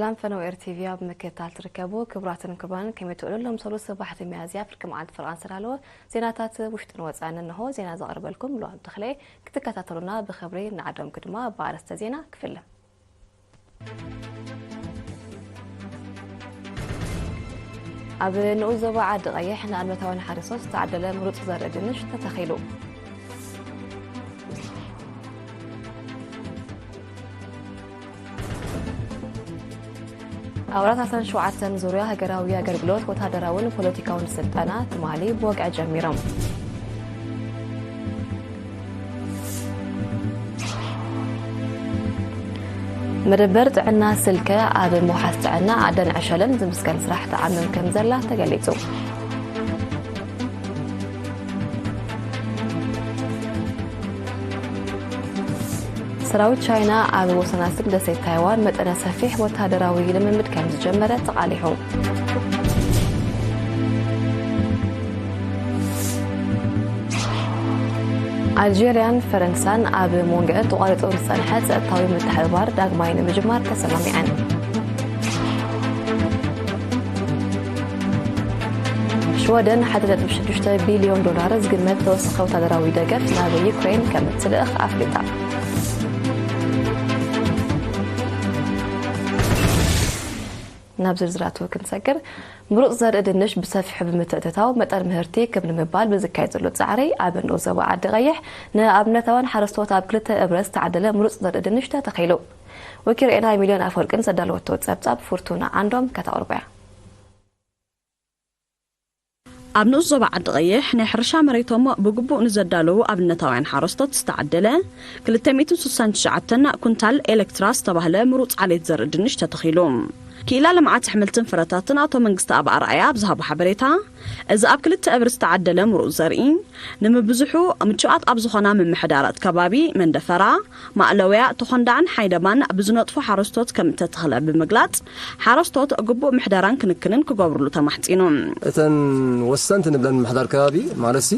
ሰላም ፈነው ኤር ቲቪ ኣብ ምክትታል ትርከቡ ክቡራትን ክቡራን፣ ከመይ ትውዕሉ? ሎም ሰሉስ ሰባሕቲ ሚያዝያ ፍርቂ መዓልቲ ፈረቓ ዝተዳለወ ዜናታት ውሽጥን ወጻእን እንሆ። ዜና ዘቕርበልኩም ሉኣም ተኽለ። ክትከታተሉና ብኽብሪ ንዓዶምኩ ድማ ብኣርእስተ ዜና ክፍለ። ኣብ ንኡስ ዞባ ዓዲ ቀይሕ ንኣብነታውያን ሓረስቶት ዝተዓደለ ምሩጽ ዘርኢ ድንሽ ተተኺሉ። ኣብ ኣርባዕተ ኣስራን ሸውዓተን ዙርያ ሃገራዊ ኣገልግሎት ወታደራውን ፖለቲካውን ስልጠና ትማሊ ብወግዒ ጀሚሮም። መደበር ጥዕና ስልከ ኣብ ምውሓስ ጥዕና ኣደን ዕሸልን ዝምስገን ስራሕ ትዓምም ከም ዘላ ተገሊጹ። ሰራዊት ቻይና ኣብ ወሰናስን ደሴት ታይዋን መጠነ ሰፊሕ ወታደራዊ ልምምድ ከም ዝጀመረ ተቓሊሑ። ኣልጀርያን ፈረንሳን ኣብ መንጎአን ተቋሪጹ ዝጸንሐ ጸጥታዊ ምትሕብባር ዳግማይ ንምጅማር ተሰማሚዐን። ሽወደን ሓደ ነጥቢ ሽዱሽተ ቢልዮን ዶላር ዝግመት ተወሳኺ ወታደራዊ ደገፍ ናብ ዩክሬን ከም እትልእኽ ኣፍሊጣ። ናብ ዝርዝራቱ ክንሰግር፣ ምሩጽ ዘርኢ ድንሽ ብሰፊሑ ብምትእትታው መጠን ምህርቲ ክብ ንምባል ብዝካየድ ዘሎ ጻዕሪ ኣብ ንኡስ ዞባ ዓዲ ቀይሕ ንኣብነታውያን ሓረስቶት ኣብ ክልተ እብረ ዝተዓደለ ምሩጽ ዘርኢ ድንሽ ተተኺሉ። ወኪል ርኤና ሚልዮን ኣፈወርቅን ዘዳለወቶ ጸብጻብ ፍርቱና ዓንዶም ከተቕርቦ እያ። ኣብ ንኡስ ዞባ ዓዲ ቀይሕ ናይ ሕርሻ መሬቶም ብግቡእ ንዘዳለዉ ኣብነታውያን ሓረስቶት ዝተዓደለ ክልተ ሚእትን ስሳን ትሽዓተን ኩንታል ኤሌክትራ ዝተባህለ ምሩጽ ዓሌት ዘርኢ ድንሽ ተተኺሉ። ክኢላ ልምዓት ኣሕምልትን ፍረታትን ኣቶ መንግስቲ ኣብ ኣርኣያ ኣብ ዝሃቦ ሓበሬታ፣ እዚ ኣብ ክልተ እብሪ ዝተዓደለ ምሩጽ ዘርኢ ንምብዝሑ ምቹኣት ኣብ ዝኾና ምምሕዳራት ከባቢ መንደፈራ፣ ማእለውያ፣ ተኾንዳዕን ሓይደባን ብዝነጥፉ ሓረስቶት ከም እተተኽለ ብምግላጽ፣ ሓረስቶት ግቡእ ምሕደራን ክንክንን ክገብርሉ ተማሕጺኑ። እተን ወሰንቲ ንብለን ምምሕዳር ከባቢ ማለትሲ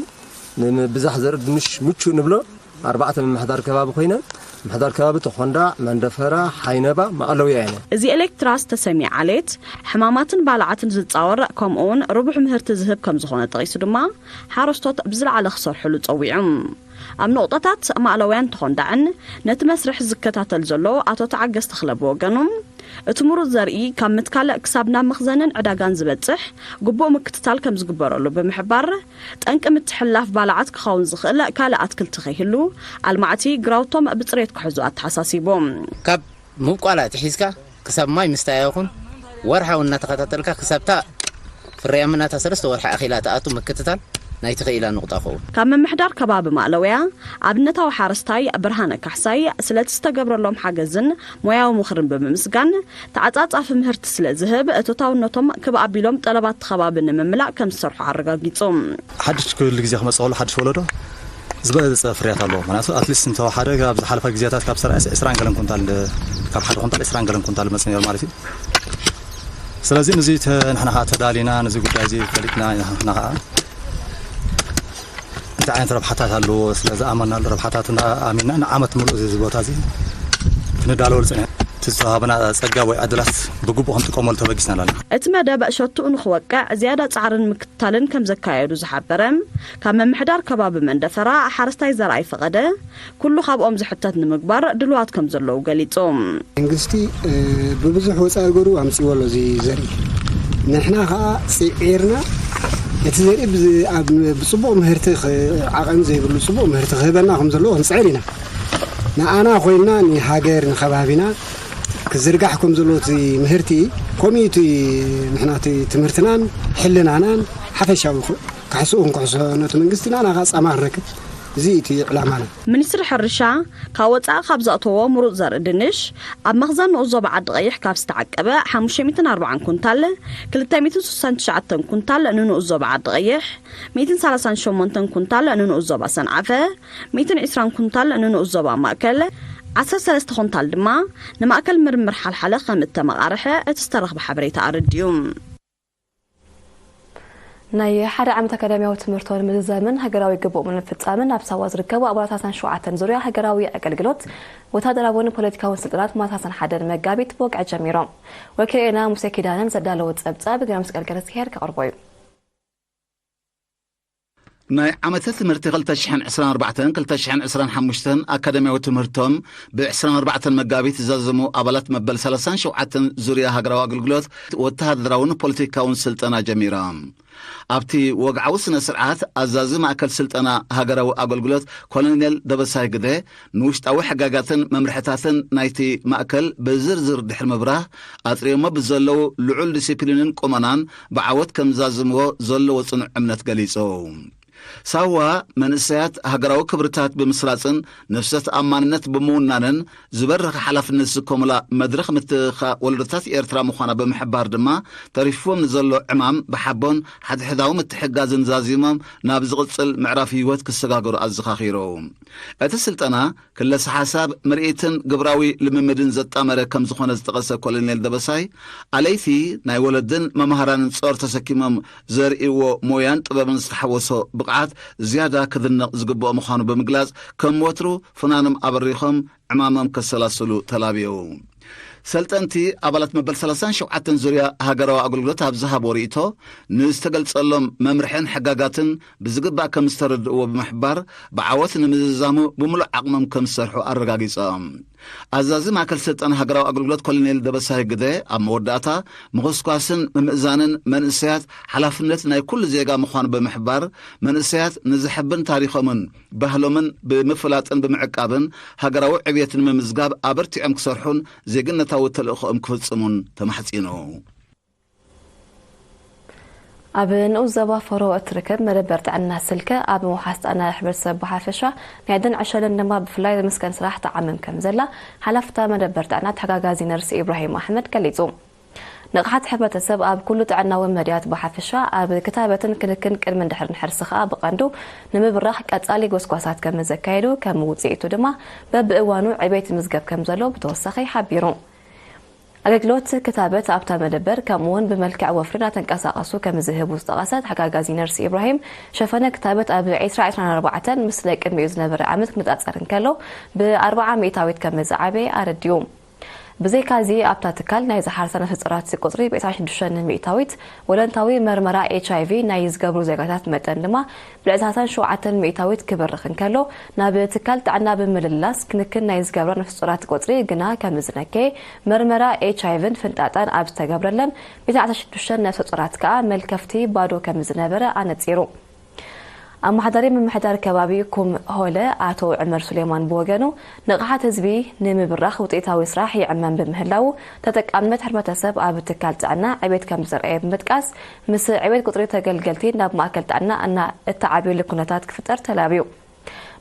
ንምብዛሕ ዘርኢ ድንሽ ምቹእ ንብሎ ኣርባዕተ ምምሕዳር ከባቢ ኮይነን፣ ምምሕዳር ከባቢ ተኾንዳዕ፣ መንደፈራ፣ ሓይነባ፣ ማእለውያ እየን። እዚ ኤሌክትራ ዝተሰምየ ዓሌት ሕማማትን ባልዓትን ዝጻወር ከምኡውን ርቡሕ ምህርቲ ዝህብ ከም ዝኾነ ጠቒሱ ድማ ሓረስቶት ብዝለዓለ ክሰርሕሉ ጸዊዑ። ኣብ ነቑጣታት ማእለውያን ተኾንዳዕን ነቲ መስርሕ ዝከታተል ዘሎ ኣቶ ተዓገስ ተኽለ ብወገኑ፣ እቲ ምሩጽ ዘርኢ ካብ ምትካል ክሳብ ናብ መኽዘንን ዕዳጋን ዝበጽሕ ግቡእ ምክትታል ከም ዝግበረሉ ብምሕባር፣ ጠንቂ ምትሕልላፍ ባልዓት ክኸውን ዝኽእል ካልእ ኣትክልቲ ከይህሉ፣ ኣልማዕቲ ግራውቶም ብጽሬት ክሕዙ ኣተሓሳሲቡ። ካብ ምብቋል ኣትሒዝካ ክሳብ ማይ ምስታያ ይኹን ወርሓዊ እናተኸታተልካ ክሳብታ ፍርያምነታ ሰለስተ ወርሒ ኣኺላ ትኣቱ ምክትታል ናይቲ ክኢላ ንቑጣ ክኸውን። ካብ ምምሕዳር ከባቢ ማእለውያ ኣብነታዊ ሓረስታይ ብርሃነ ካሕሳይ ስለቲ ዝተገብረሎም ሓገዝን ሞያዊ ምኽርን ብምምስጋን፣ ተዓጻጻፊ ምህርቲ ስለ ዝህብ እቶታውነቶም ክብ ኣቢሎም ጠለባት እቲ ከባቢ ንምምላእ ከም ዝሰርሑ ኣረጋጊጹ። ሓድሽ ኩሉ ግዜ ክመጽእ ከሎ ሓድሽ ወለዶ ዝበለጸ ፍርያት ኣለዎ። ምክንያቱ ኣትሊስት እንተወሓደ ካብ ዝሓለፈ ግዜታት ካብ ሰራእስ ዕስራን ገለን ኩንታል፣ ካብ ሓደ ኩንታል ዕስራን ገለን ኩንታል መጽእ ነይሩ ማለት እዩ። ስለዚ ንዚ ተ-፣ ንሕና ኸዓ ተዳሊና፣ ነዚ ጉዳይ እዚ ፈሊጥና ኢና። ንሕና ኸዓ እንታይ ዓይነት ረብሓታት ኣለዎ ስለ ዝኣመናሉ፣ ረብሓታትና ኣሚንና ንዓመት ምሉእ እዚ ቦታ እዚ ክንዳለወሉ ጸኒሕና። እቲ ዝተዋሃበና ጸጋ ወይ ዕድላት ብግቡእ ክንጥቀመሉ ተበጊስና ኣለና። እቲ መደብ ሸትኡ ንኽወቅዕ ዝያዳ ጻዕርን ምክትታልን ከም ዘካየዱ ዝሓበረ ካብ ምምሕዳር ከባቢ መንደፈራ ሓረስታይ ዘርኣይ ፈቐደ፣ ኩሉ ካብኦም ዝሕተት ንምግባር ድልዋት ከም ዘለዉ ገሊጹ። መንግስቲ፣ እ፣ ብብዙሕ ወጻኢ ገሩ ኣምጺዎ ኣሎ እዚ ዘርኢ። ንሕና ኸኣ ጽዒርና እቲ ዘርኢ ብዝ-፣ ኣብ፣ ብጽቡቕ ምህርቲ ኽ-፣ ዓቐን ዘይብሉ ጽቡቕ ምህርቲ ክህበና ከም ዘለዎ ክንጽዕር ኢና። ንኣና ኮይንና ንሃገር ንኸባቢና ክዝርጋሕ ከም ዘለዎ እቲ ምህርቲ፣ ከምኡ እቲ ንሕና እቲ ትምህርትናን ሕልናናን ሓፈሻዊ ክ-፣ ካሕስኡ ክንክሕሶ ነቲ መንግስቲ ንኣና ኸኣ ጻማ ክንረክብ። እዚ እዩ እቲ ዕላማና። ሚኒስትሪ ሕርሻ ካብ ወጻኢ ካብ ዘእተዎ ምሩጽ ዘርኢ ድንሽ ኣብ መኽዘን ንኡስ ዞባ ዓዲ ቀይሕ ካብ ዝተዓቀበ ሓሙሽተ ሚእትን ኣርባዓን ኩንታል፣ ክልተ ሚእትን ስሳን ትሽዓተን ኩንታል ንንኡስ ዞባ ዓዲ ቀይሕ፣ ሚእትን ሰላሳን ሸሞንተን ኩንታል ንንኡስ ዞባ ሰንዓፈ፣ ሚእትን ዕስራን ኩንታል ንንኡስ ዞባ ማእከል፣ ዓሰርተ ሰለስተ ኩንታል ድማ ንማእከል ምርምር ሓልሓለ ከም እተመቓርሐ እቲ ዝተረኽበ ሓበሬታ ኣረዲኡ። ናይ ሓደ ዓመት ኣካዳሚያዊ ትምህርቶ ንምዝዛምን ሃገራዊ ግቡእ ንምፍጻምን ኣብ ሳዋ ዝርከቡ ኣባላት ሰላሳን ሸውዓተን ዙርያ ሃገራዊ ኣገልግሎት ወታደራውን ፖለቲካውን ስልጠናት ማሳሰን ሓደን መጋቢት ብወግዒ ጀሚሮም። ወኪልና ሙሴ ኪዳነን ዘዳለዎ ጸብጻብ ገብረመስቀል ገረዝግሄር ከቕርቦ እዩ። ናይ ዓመተ ትምህርቲ ክልተ ሽሕን ዕስራን ኣርባዕተን ክልተ ሽሕን ዕስራን ሓሙሽተን ኣካዳሚያዊ ትምህርቶም ብ ዕስራን ኣርባዕተን መጋቢት ዝዛዘሙ ኣባላት መበል ሰላሳን ሸውዓተን ዙርያ ሃገራዊ ኣገልግሎት ወተሃደራውን ፖለቲካውን ስልጠና ጀሚሮም። ኣብቲ ወግዓዊ ስነ ስርዓት ኣዛዚ ማእከል ስልጠና ሃገራዊ ኣገልግሎት ኮሎኔል ደበሳይ ግደ ንውሽጣዊ ሕጋጋትን መምርሕታትን ናይቲ ማእከል ብዝርዝር ድሕሪ ምብራህ ኣጥሪዮሞ ብዘለዉ ልዑል ዲሲፕሊንን ቁመናን ብዓወት ከም ዝዛዝምዎ ዘለዎ ጽኑዕ እምነት ገሊጹ። ሳዋ መንእሰያት ሃገራዊ ክብርታት ብምስራጽን ነፍሰ ተኣማንነት ብምውናንን ዝበረኸ ሓላፍነት ዝስከሙላ መድረኽ ምትእኽኻብ ወለዶታት ኤርትራ ምዃና ብምሕባር ድማ ተሪፍዎም ንዘሎ ዕማም ብሓቦን ሓድሕዳዊ ምትሕጋዝን ዛዚሞም ናብ ዝቕጽል ምዕራፍ ህይወት ክሰጋገሩ ኣዘኻኺሩ። እቲ ስልጠና ክለሰ ሓሳብ፣ ምርኢትን ግብራዊ ልምምድን ዘጣመረ ከም ዝኾነ ዝጠቐሰ ኮሎኔል ደበሳይ፣ ኣለይቲ ናይ ወለድን መምሃራንን ጾር ተሰኪሞም ዘርእይዎ ሞያን ጥበብን ዝተሓወሶ ብቕዓት ዝያዳ ክድነቕ ዝግብኦ ምዃኑ ብምግላጽ፣ ከም ወትሩ ፍናኖም ኣበሪኾም ዕማሞም ከሰላስሉ ተላብዩ። ሰልጠንቲ ኣባላት መበል ሰላሳን ሸውዓተን ዙርያ ሃገራዊ ኣገልግሎት ኣብ ዝሃቦ ርእይቶ፣ ንዝተገልጸሎም መምርሕን ሕጋጋትን ብዝግባእ ከም ዝተረድእዎ ብምሕባር፣ ብዓወት ንምዝዛሙ ብምሉእ ዓቕሞም ከም ዝሰርሑ ኣረጋጊጾም። ኣዛዚ ማእከል ስልጠና ሃገራዊ ኣገልግሎት ኮሎኔል ደበሳይ ግደ ኣብ መወዳእታ፣ ምኹስኳስን ምምእዛንን መንእሰያት ሓላፍነት ናይ ኩሉ ዜጋ ምዃኑ ብምሕባር፣ መንእሰያት ንዘሕብን ታሪኾምን ባህሎምን ብምፍላጥን ብምዕቃብን ሃገራዊ ዕብየት ንምምዝጋብ ኣበርቲዖም ክሰርሑን ዜግነታዊ ተልእኾኦም ክፍጽሙን ተማሕጺኑ። ኣብ ንኡስ ዞባ ፈሮ እትርከብ መደበር ጥዕና ስልከ ኣብ ምውሓስ ጥዕና ሕብረተሰብ ብሓፈሻ ናይ ደን ዕሸልን ድማ ብፍላይ ዝምስከን ስራሕ ትዓምም ከም ዘላ ሓላፍታ መደበር ጥዕና ተሓጋጋዚ ነርሲ ኢብራሂም ኣሕመድ ገሊጹ። ንቕሓት ሕብረተሰብ ኣብ ኩሉ ጥዕናዊ መድያት ብሓፈሻ ኣብ ክታበትን ክንክን ቅድምን ድሕርን ሕርሲ ከኣ ብቐንዱ ንምብራኽ ቀጻሊ ጎስጓሳት ከም ዘካየዱ ከም ውጽኢቱ ድማ በብእዋኑ ዕቤት ይምዝገብ ከም ዘሎ ብተወሳኺ ሓቢሩ። ኣገልግሎት ክታበት ኣብታ መደበር ከምኡውን ብመልክዕ ወፍሪ እናተንቀሳቐሱ ከም ዝህቡ ዝጠቐሰ ተሓጋጋዚ ነርሲ ኢብራሂም ሸፈነ ክታበት ኣብ ዕስራ ዕስራን ኣርባዕተን ምስ ናይ ቅድሚኡ ዝነበረ ዓመት ክነጻጸር እንከሎ ብኣርብዓ ሚእታዊት ከም ዝዓበየ ኣረዲኡ። ብዘይካዚ ኣብታ ትካል ናይ ዝሓርሳ ነፍሰ ጾራት ቁጽሪ ብዕስራን ሽዱሽተን ሚእታዊት፣ ወለንታዊ መርመራ ኤች ኣይ ቪ ናይ ዝገብሩ ዜጋታት መጠን ድማ ብዕስራን ሸውዓተን ሚእታዊት ክብርኽ እንከሎ፣ ናብ ትካል ጥዕና ብምልላስ ክንክን ናይ ዝገብራ ነፍሰ ጾራት ቁጽሪ ግና ከም ዝነከየ፣ መርመራ ኤች ኣይ ቪን ፍንጣጣን ኣብ ዝተገብረለን ብዕስራን ሽዱሽተን ነፍሰ ጾራት ከኣ መልከፍቲ ባዶ ከም ዝነበረ ኣነጺሩ። ኣመሓዳሪ ምምሕዳር ከባቢ ኩም ሆለ ኣቶ ዕመር ሱሌማን ብወገኑ፣ ንቕሓት ህዝቢ ንምብራኽ ውፅኢታዊ ስራሕ ይዕመም ብምህላዉ፣ ተጠቃምነት ሕብረተሰብ ኣብ ትካል ጥዕና ዕቤት ከም ዝረኣየ ብምጥቃስ፣ ምስ ዕቤት ቁፅሪ ተገልገልቲ ናብ ማእከል ጥዕና እና እተዓብየሉ ኩነታት ክፍጠር ተላብዩ።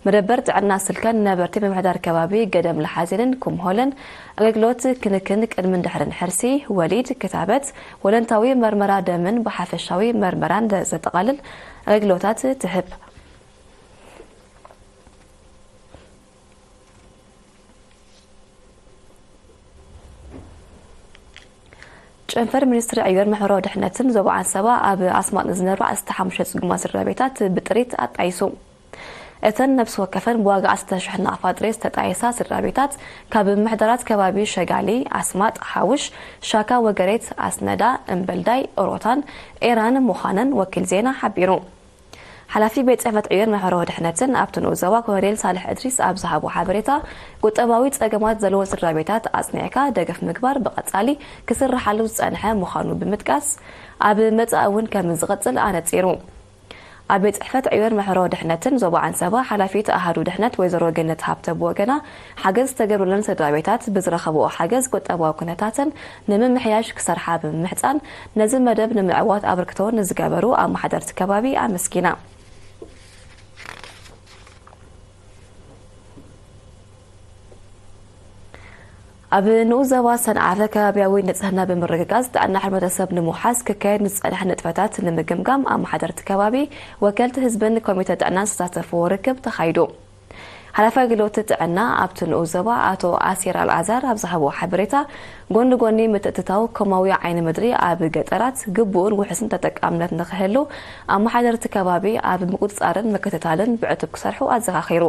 መደበር ጥዕና ስልከን ነበርቲ ምምሕዳር ከባቢ ገደም ለሓዜንን ኩም ሆለን ኣገልግሎት ክንክን ቅድምን ድሕርን ሕርሲ፣ ወሊድ፣ ክታበት፣ ወለንታዊ መርመራ ደምን ብሓፈሻዊ መርመራን ዘጠቓልል ኣገልግሎታት ትህብ። ጨንፈር ሚኒስትሪ ዕዮን ማሕበራዊ ድሕነትን ዞባ ዓንሰባ ኣብ ኣስማጥ ንዝነብራ ዓሰርተ ሓሙሽተ ጽጉማት ስድራ ቤታት ብጥሪት ኣጣይሱ። እተን ነፍሲ ወከፈን ብዋጋ ዓሰርተ ሽሕ ናቕፋ ጥሪት ዝተጣየሳ ስድራ ቤታት ካብ ምምሕዳራት ከባቢ ሸጋሊ፣ ኣስማጥ፣ ሓውሽ፣ ሻካ ወገሬት፣ ኣስነዳ፣ እምበልዳይ፣ ኦሮታን ኤራን ምዃነን ወኪል ዜና ሓቢሩ። ሓላፊ ቤት ጽሕፈት ዕዮን ማሕበራዊ ድሕነትን ኣብቲ ንኡስ ዞባ ኮሎኔል ሳልሕ እድሪስ ኣብ ዝሃቦ ሓበሬታ፣ ቁጠባዊ ጸገማት ዘለወን ስድራ ቤታት ኣጽኒዕካ ደገፍ ምግባር ብቐጻሊ ክስርሓሉ ዝጸንሐ ምዃኑ ብምጥቃስ፣ ኣብ መጻኢ እውን ከም ዝቕጽል ኣነጺሩ። ኣብ ቤት ጽሕፈት ዕዮን ማሕበራዊ ድሕነትን ዞባ ዓንሰባ ሓላፊት ኣሃዱ ድሕነት ወይዘሮ ገነት ሃብተ ብወገና፣ ሓገዝ ዝተገብረለን ስድራ ቤታት ብዝረኸብኦ ሓገዝ ቁጠባዊ ኩነታተን ንምምሕያሽ ክሰርሓ ብምምሕጻን፣ ነዚ መደብ ንምዕዋት ኣበርክቶ ንዝገበሩ ኣመሓደርቲ ከባቢ ኣመስጊና። ኣብ ንኡስ ዞባ ሰንዓፈ ከባብያዊ ንጽህና ብምርግጋጽ ጥዕና ሕብረተሰብ ንምውሓስ ክካየድ ንዝጸንሐ ንጥፈታት ንምግምጋም ኣመሓደርቲ ከባቢ፣ ወከልቲ ህዝብን ኮሚተ ጥዕናን ዝተሳተፍዎ ርክብ ተኻይዱ። ሓላፊ ኣገልግሎት ጥዕና ኣብቲ ንኡስ ዞባ ኣቶ ኣሲር ኣልኣዛር ኣብ ዝሃብዎ ሓበሬታ፣ ጎኒ ጎኒ ምትእትታው ኮማዊ ዓይኒ ምድሪ ኣብ ገጠራት ግቡእን ውሑስን ተጠቃምነት ንኽህሉ፣ ኣመሓደርቲ ከባቢ ኣብ ምቁጽጻርን ምክትታልን ብዕቱብ ክሰርሑ ኣዘኻኺሩ።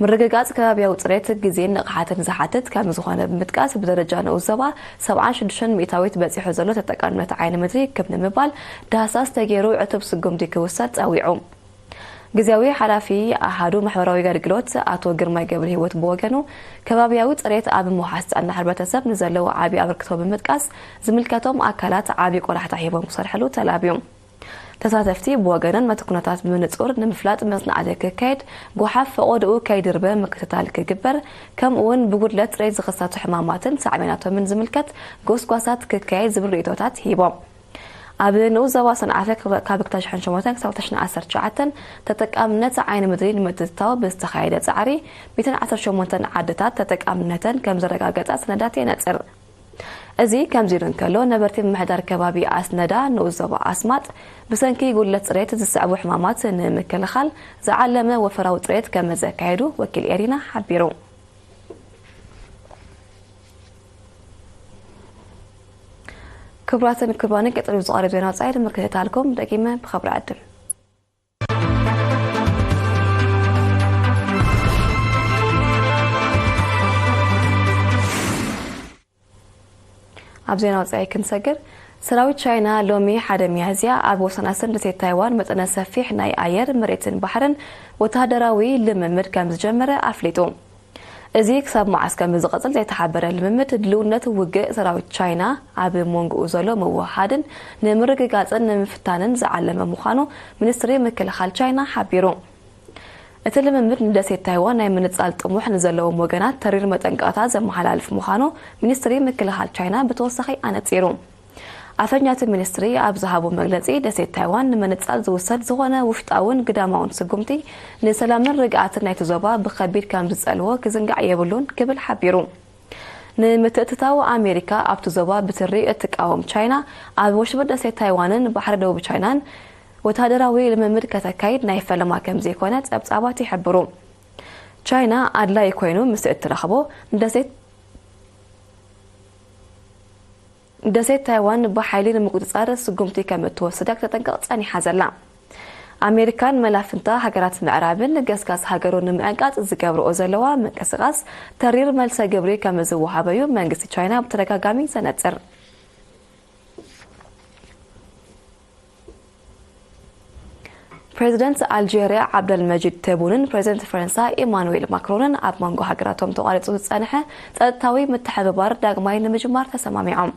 ምርግጋጽ ከባቢያዊ ጽሬት ግዜን ንቕሓትን ዝሓትት ከም ዝኾነ ብምጥቃስ፣ ብደረጃ ንኡስ ዞባ ሰብዓን ሽዱሽተን ሚእታዊት በጺሑ ዘሎ ተጠቃምነት ዓይኒ ምድሪ ክብ ንምባል ዳህሳስ ተገይሩ ዕቱብ ስጉምቲ ክውሰድ ጸዊዑ። ግዜያዊ ሓላፊ ኣሃዱ ማሕበራዊ ኣገልግሎት ኣቶ ግርማይ ገብረ ህይወት ብወገኑ፣ ከባቢያዊ ጽሬት ኣብ ምውሓስ ጥዕና ሕብረተሰብ ንዘለዎ ዓቢ ኣበርክቶ ብምጥቃስ፣ ዝምልከቶም ኣካላት ዓቢ ቆላሕታ ሂቦም ክሰርሕሉ ተላብዩ። ተሳተፍቲ ብወገኖም ነቲ ኩነታት ብምንጹር ንምፍላጥ መጽናዕቲ ክካየድ፣ ጓሓፍ ፈቖድኡ ከይድርበ ምክትታል ክግበር፣ ከምኡ'ውን ብጉድለት ጽሬት ዝኽሰቱ ሕማማትን ሳዕቤናቶምን ዝምልከት ጎስጓሳት ክካየድ ዝብል ርእይቶታት ሂቦም። ኣብ ንኡስ ዞባ ሰንዓፈ ካብ ክልተ ሽሕን ሸሞንተን ክሳብ ክልተ ሽሕን ዓሰርተ ትሽዓተን ተጠቃምነት ዓይኒ ምድሪ ንምትእትታው ብዝተኻየደ ጻዕሪ፣ ሚእትን ዓሰርተ ሸሞንተን ዓድታት ተጠቃምነተን ከም ዘረጋገጻ ሰነዳት የነጽር። እዚ ከምዚ ኢሉ እንከሎ፣ ነበርቲ ምምሕዳር ከባቢ ኣስነዳ ንኡስ ዞባ ኣስማጥ ብሰንኪ ጉድለት ጽሬት ዝስዕቡ ሕማማት ንምክልኻል ዝዓለመ ወፈራዊ ጽሬት ከም ዘካየዱ ወኪል ኤሪና ሓቢሩ። ክቡራትን ክቡራንን፣ ቀጺሉ ዝቐርብ ዜና ወጻኢ ንምክትታልኩም ደጊመ ብኽብሪ ዕድም። ኣብ ዜና ወጻኢ ክንሰግር፣ ሰራዊት ቻይና ሎሚ ሓደ ሚያዝያ ኣብ ወሰናስን ደሴት ታይዋን መጠነ ሰፊሕ ናይ ኣየር፣ መሬትን ባሕርን ወተሃደራዊ ልምምድ ከም ዝጀመረ ኣፍሊጡ። እዚ ክሳብ መዓስ ከም ዝቐጽል ዘይተሓበረ ልምምድ፣ ድልውነት ውግእ ሰራዊት ቻይና ኣብ መንጎኡ ዘሎ ምውህሃድን ንምርግጋጽን ንምፍታንን ዝዓለመ ምዃኑ ሚኒስትሪ ምክልኻል ቻይና ሓቢሩ። እቲ ልምምድ ንደሴት ታይዋን ናይ ምንጻል ጥሙሕ ንዘለዎም ወገናት ተሪር መጠንቀቕታ ዘመሓላልፍ ምዃኑ ሚኒስትሪ ምክልኻል ቻይና ብተወሳኺ ኣነጺሩ። ኣፈኛ እቲ ሚኒስትሪ ኣብ ዝሃቦ መግለጺ፣ ደሴት ታይዋን ንምንጻል ዝውሰድ ዝኾነ ውሽጣውን ግዳማውን ስጉምቲ ንሰላምን ርግኣትን ናይቲ ዞባ ብኸቢድ ከም ዝጸልዎ ክዝንጋዕ የብሉን ክብል ሓቢሩ። ንምትእትታው ኣሜሪካ ኣብቲ ዞባ ብትሪ እትቃወም ቻይና፣ ኣብ ወሽመጥ ደሴት ታይዋንን ባሕሪ ደቡብ ቻይናን ወተሃደራዊ ልምምድ ከተካይድ ናይ ፈለማ ከም ዘይኮነ ጸብጻባት ይሕብሩ። ቻይና ኣድላዪ ኮይኑ ምስ እትረኽቦ፣ ንደሴት ደሴት ታይዋን ብሓይሊ ንምቁጽጻር ስጉምቲ ከም እትወስዳ ክተጠንቅቕ ጸኒሓ ዘላ። ኣሜሪካን መላፍንታ ሃገራት ምዕራብን ገስጋስ ሃገሩ ንምዕንቃጽ ዝገብርኦ ዘለዋ ምንቅስቓስ ተሪር መልሰ ግብሪ ከም ዝወሃበዩ መንግስቲ ቻይና ብተደጋጋሚ ዘነጽር። ፕሬዚደንት ኣልጄርያ ዓብደልመጂድ ተቡንን ፕሬዚደንት ፈረንሳ ኢማኑኤል ማክሮንን ኣብ መንጎ ሃገራቶም ተቋሪጹ ዝጸንሐ ጸጥታዊ ምትሕብባር ዳግማይ ንምጅማር ተሰማሚዖም።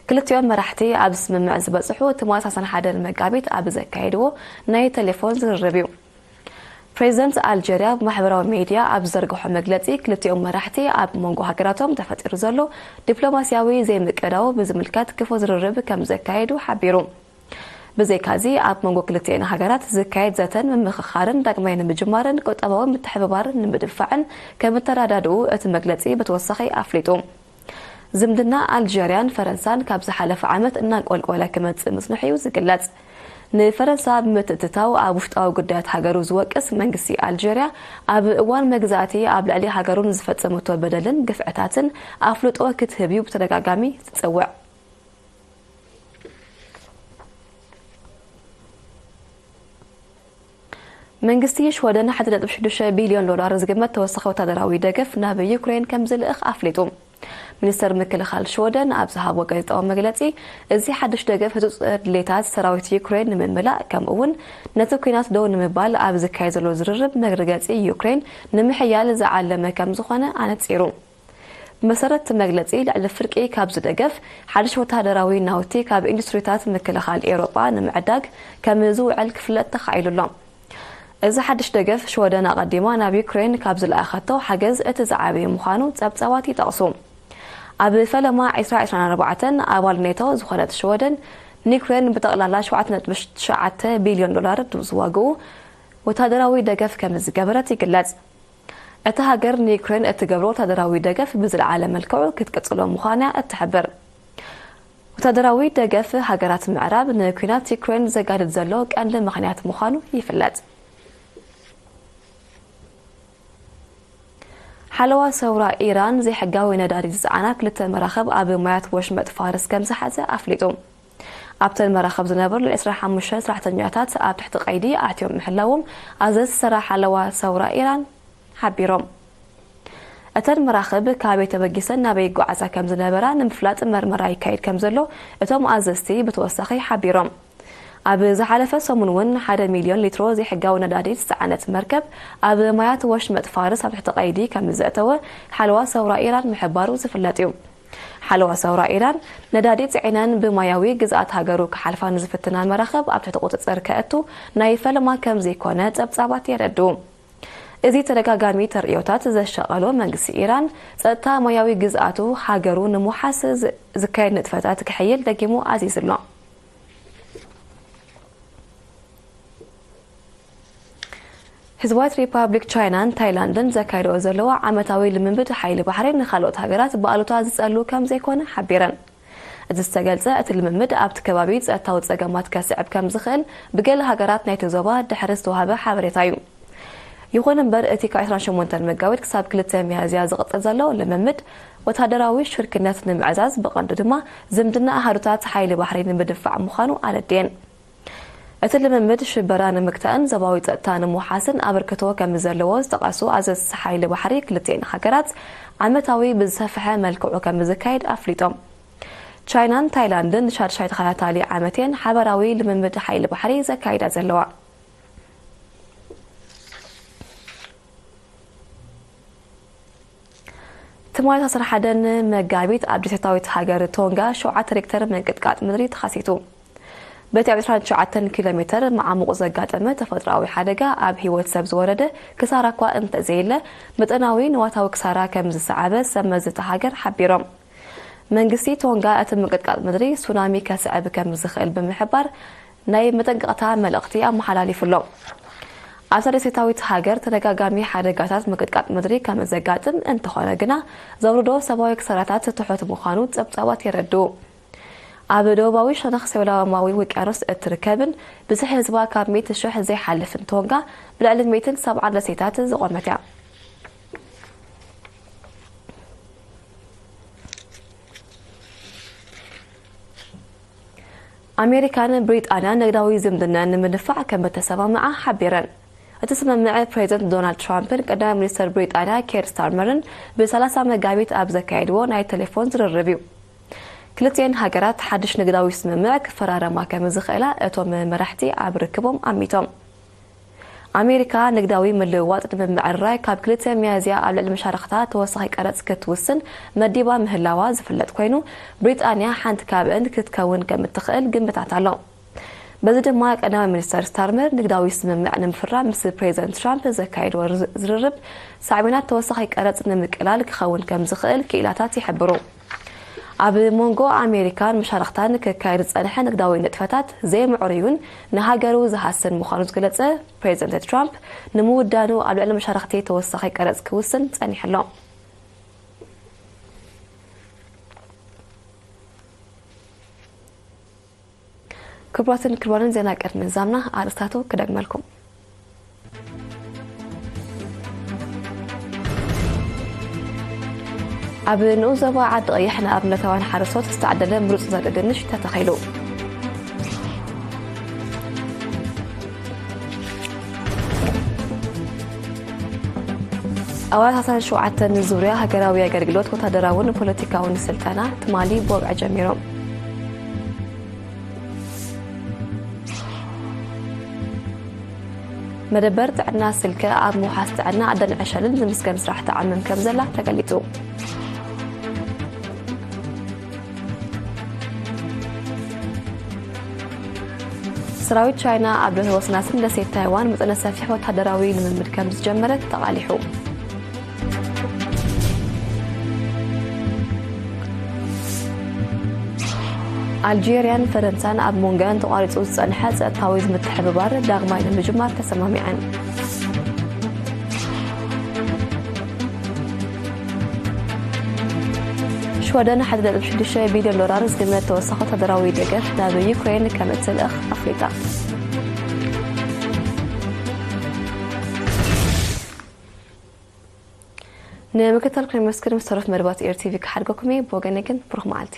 ክልቲኦም መራሕቲ ኣብ ስምምዕ ዝበጽሑ ትማሊ ዓሰርተ ሓደ መጋቢት ኣብ ዘካየድዎ ናይ ቴሌፎን ዝርርብ እዩ። ፕሬዚደንት ኣልጄርያ ብማሕበራዊ ሜድያ ኣብ ዝዘርግሖ መግለጺ፣ ክልቲኦም መራሕቲ ኣብ መንጎ ሃገራቶም ተፈጢሩ ዘሎ ዲፕሎማስያዊ ዘይምቅዳው ብዝምልከት ክፉት ዝርርብ ከም ዘካየዱ ሓቢሩ። ብዘይካዚ፣ ኣብ መንጎ ክልቲኤን ሃገራት ዝካየድ ዘተን ምምኽኻርን ዳግማይ ንምጅማርን ቁጠባዊ ምትሕብባር ንምድንፋዕን ከም እተረዳድኡ እቲ መግለጺ ብተወሳኺ ኣፍሊጡ። ዝምድና ኣልጀርያን ፈረንሳን ካብ ዝሓለፈ ዓመት እናንቆልቆለ ክመጽእ ምጽንሑ እዩ ዝግለጽ። ንፈረንሳ ብምትእትታው ኣብ ውሽጣዊ ጉዳያት ሃገሩ ዝወቅስ መንግስቲ ኣልጀርያ፣ ኣብ እዋን መግዛእቲ ኣብ ልዕሊ ሃገሩ ንዝፈጸመቶ በደልን ግፍዕታትን ኣፍልጦ ክትህብ እዩ ብተደጋጋሚ ዝጽውዕ። መንግስቲ ሽወደን ሓደ ነጥቢ ሽዱሽተ ቢልዮን ዶላር ዝግመት ተወሳኺ ወታደራዊ ደገፍ ናብ ዩክሬን ከም ዝልእኽ ኣፍሊጡ። ሚኒስተር ምክልኻል ሽወደን ኣብ ዝሃቦ ጋዜጣዊ መግለጺ፣ እዚ ሓድሽ ደገፍ ህጹጽ ድሌታት ሰራዊት ዩክሬን ንምምላእ፣ ከምኡ እውን ነቲ ኲናት ደው ንምባል ኣብ ዝካየድ ዘሎ ዝርርብ መርገጺ ዩክሬን ንምሕያል ዝዓለመ ከም ዝኾነ ኣነጺሩ። ብመሰረት እቲ መግለጺ፣ ልዕሊ ፍርቂ ካብዚ ደገፍ ሓድሽ ወተሃደራዊ ናውቲ ካብ ኢንዱስትሪታት ምክልኻል ኤውሮጳ ንምዕዳግ ከም ዝውዕል ክፍለጥ ተኻኢሉ ኣሎ። እዚ ሓድሽ ደገፍ፣ ሽወደን ኣቐዲማ ናብ ዩክሬን ካብ ዝለኣኸቶ ሓገዝ እቲ ዝዓበየ ምዃኑ ጸብጻባት ይጠቕሱ። ኣብ ፈለማ ዕስራ ዕስራን ኣርባዕተን ኣባል ኔቶ ዝኾነት ሽወደን፣ ንዩክሬን ብጠቕላላ ሸውዓተ ነጥቢ ትሽዓተ ቢልዮን ዶላር ዝዋግኡ ወተሃደራዊ ደገፍ ከም ዝገበረት ይግለጽ። እታ ሃገር ንዩክሬን እትገብሮ ወታደራዊ ደገፍ ብዝለዓለ መልክዑ ክትቅጽሎ ምዃና እትሕብር። ወታደራዊ ደገፍ ሃገራት ምዕራብ ንኲናት ዩክሬን ዘጋድድ ዘሎ ቀንዲ ምኽንያት ምዃኑ ይፍለጥ። ሓለዋ ሰውራ ኢራን ዘይሕጋዊ ነዳዲ ዝጸዓና ክልተ መራኽብ ኣብ ማያት ወሽመጥ ፋርስ ከም ዝሓዘ ኣፍሊጡ። ኣብተን መራኽብ ዝነበሩ ልዕሊ ዕስራን ሓሙሽተን ሰራሕተኛታት ኣብ ትሕቲ ቀይዲ ኣትዮም ምህላዎም ኣዘዝቲ ሰራሕ ሓለዋ ሰውራ ኢራን ሓቢሮም። እተን መራኽብ ካበይ ተበጊሰን ናበይ ይጓዓዛ ከም ዝነበራ ንምፍላጥ መርመራ ይካየድ ከም ዘሎ እቶም ኣዘዝቲ ብተወሳኺ ሓቢሮም። ኣብ ዝሓለፈ ሰሙን እውን ሓደ ሚልዮን ሊትሮ ዘይሕጋዊ ነዳዲ ዝጸዓነት መርከብ ኣብ ማያት ወሽመጥ ፋርስ ኣብ ትሕቲ ቀይዲ ከም ዘእተወ ሓለዋ ሰውራ ኢራን ምሕባሩ ዝፍለጥ እዩ። ሓለዋ ሰውራ ኢራን ነዳዲ ጽዒነን ብማያዊ ግዝኣት ሃገሩ ክሓልፋ ንዝፍትና መራኽብ ኣብ ትሕቲ ቁጽጽር ከእቱ ናይ ፈለማ ከም ዘይኮነ ጸብጻባት የረድኡ። እዚ ተደጋጋሚ ተርእዮታት ዘሻቐሎ መንግስቲ ኢራን ጸጥታ ማያዊ ግዝኣቱ ሃገሩ ንምውሓስ ዝ-፣ ዝካየድ ንጥፈታት ክሕይል ደጊሙ ኣዚዙ ኣሎ። ህዝባዊት ሪፓብሊክ ቻይናን ታይላንድን ዘካይድኦ ዘለዋ ዓመታዊ ልምምድ ሓይሊ ባሕሪ ንኻልኦት ሃገራት ብኣሉታ ዝጸሉ ከም ዘይኮነ ሓቢረን። እዚ ዝተገልጸ፣ እቲ ልምምድ ኣብቲ ከባቢ ጸጥታዊ ጸገማት ከስዕብ ከም ዝኽእል ብገለ ሃገራት ናይቲ ዞባ ድሕሪ ዝተዋህበ ሓበሬታ እዩ። ይኹን እምበር፣ እቲ ካብ ዕስራን ሸሞንተን መጋቢት ክሳብ ክልተ ሚያዝያ ዝቕጽል ዘሎ ልምምድ፣ ወታደራዊ ሽርክነት ንምዕዛዝ፣ ብቐንዱ ድማ ዝምድና ኣሃዱታት ሓይሊ ባሕሪ ንምድንፋዕ ምዃኑ ኣረድየን። እቲ ልምምድ ሽበራ ንምግታእን ዞባዊ ጸጥታ ንምውሓስን ኣበርክቶ ከም ዘለዎ ዝጠቐሱ ኣዘዝቲ ሓይሊ ባሕሪ ክልቲኤን ሃገራት፣ ዓመታዊ ብዝሰፍሐ መልክዑ ከም ዝካየድ ኣፍሊጦም። ቻይናን ታይላንድን ንሻድሻይ ተኸታታሊ ዓመት እየን ሓበራዊ ልምምድ ሓይሊ ባሕሪ ዘካይዳ ዘለዋ። ትማሊ ዓሰርተ ሓደ መጋቢት ኣብ ደሴታዊት ሃገር ቶንጋ ሸውዓተ ሬክተር ምንቅጥቃጥ ምድሪ ተኸሲቱ። በቲ ኣብ ዕስራን ትሽዓተን ኪሎ ሜተር መዓሙቕ ዘጋጠመ ተፈጥሮኣዊ ሓደጋ ኣብ ህይወት ሰብ ዝወረደ ክሳራ እኳ እንተዘየለ፣ መጠናዊ ንዋታዊ ክሳራ ከም ዝሰዓበ ሰብ መዚ እታ ሃገር ሓቢሮም። መንግስቲ ቶንጋ እቲ ምንቅጥቃጥ ምድሪ ሱናሚ ከስዕብ ከም ዝኽእል ብምሕባር ናይ መጠንቀቕታ መልእኽቲ ኣመሓላሊፉ ኣሎ። ኣብታ ደሴታዊት ሃገር ተደጋጋሚ ሓደጋታት ምንቅጥቃጥ ምድሪ ከም ዘጋጥም እንተኾነ ግና፣ ዘውርዶ ሰብኣዊ ክሳራታት ትሑት ምዃኑ ጸብጻባት የረድኡ። ኣብ ደቡባዊ ሸነኽ ሰሜናዊ ውቅያኖስ እትርከብን ብዝሒ ህዝባ ካብ ሚእቲ ሽሕ ዘይሓልፍን ቶንጋ፣ ብልዕሊ ሚእትን ሰብዓን ደሴታት ዝቖመት እያ። ኣሜሪካን ብሪጣንያን ንግዳዊ ዝምድና ንምድንፋዕ ከም እተሰማምዓ ሓቢረን። እቲ ስምምዕ ፕሬዚደንት ዶናልድ ትራምፕን ቀዳማይ ሚኒስተር ብሪጣንያ ኬር ስታርመርን ብሰላሳ መጋቢት ኣብ ዘካየድዎ ናይ ቴሌፎን ዝርርብ እዩ። ክልቲኤን ሃገራት ሓድሽ ንግዳዊ ስምምዕ ክፈራረማ ከም ዝኽእላ እቶም መራሕቲ ኣብ ርክቦም ኣሚቶም። ኣሜሪካ ንግዳዊ ምልውዋጥ ንምምዕርራይ ካብ ክልተ ሚያዝያ ኣብ ልዕሊ መሻርኽታ ተወሳኺ ቀረጽ ክትውስን መዲባ ምህላዋ ዝፍለጥ ኮይኑ፣ ብሪጣንያ ሓንቲ ካብአን ክትከውን ከም እትኽእል ግምታት ኣሎ። በዚ ድማ ቀዳማይ ሚኒስተር ስታርመር ንግዳዊ ስምምዕ ንምፍራም ምስ ፕሬዚደንት ትራምፕ ዘካየድዎ ዝርርብ ሳዕቤናት ተወሳኺ ቀረጽ ንምቅላል ክኸውን ከም ዝኽእል ክኢላታት ይሕብሩ። ኣብ መንጎ ኣሜሪካን መሻርኽታን ክካየድ ዝጸንሐ ንግዳዊ ንጥፈታት ዘይምዕሩይን ንሃገሩ ዝሃስን ምዃኑ ዝገለጸ ፕሬዚደንት ትራምፕ፣ ንምውዳኑ ኣብ ልዕሊ መሻርኽቲ ተወሳኺ ቀረጽ ክውስን ጸኒሑ ኣሎ። ክቡራትን ክቡራንን፣ ዜና ቅድሚ ምዛምና ኣርእስታቱ ክደግመልኩም። ኣብ ንኡስ ዞባ ዓዲ ቀይሕ ንኣብነታውያን ሓረስቶት ዝተዓደለ ምሩፅ ዘርኢ ድንሽ ተተኺሉ። ኣባላት ዓሰርተ ሸውዓተ ዙርያ ሃገራዊ ኣገልግሎት ወታደራውን ፖለቲካውን ስልጠና ትማሊ ብወግዒ ጀሚሮም። መደበር ጥዕና ስልከ ኣብ ምውሓስ ጥዕና ኣደን ዕሸልን ዝምስገን ስራሕ ትዓምም ከም ዘላ ተገሊጹ። ሰራዊት ቻይና ኣብ ወሰናስን ደሴት ታይዋን መጠነ ሰፊሕ ወታደራዊ ልምምድ ከም ዝጀመረ ተቓሊሑ። ኣልጄርያን ፈረንሳን ኣብ መንጎኣን ተቋሪጹ ዝጸንሐ ጸጥታዊ ምትሕብባር ዳግማይ ንምጅማር ተሰማሚዐን። ሽወደን ሓደ ነጥቢ ሽዱሽተ ቢልዮን ዶላር ዝግመት ተወሳኺ ወታደራዊ ደገፍ ናብ ዩክሬን ከም እትልእኽ ኣፍሊጣ። ንምክትታልኩም የመስግን። ምስ ተረፍ መደባት ኤር ቲቪ ክሓድገኩም እየ። ብወገነይ ግን ብሩኽ መዓልቲ።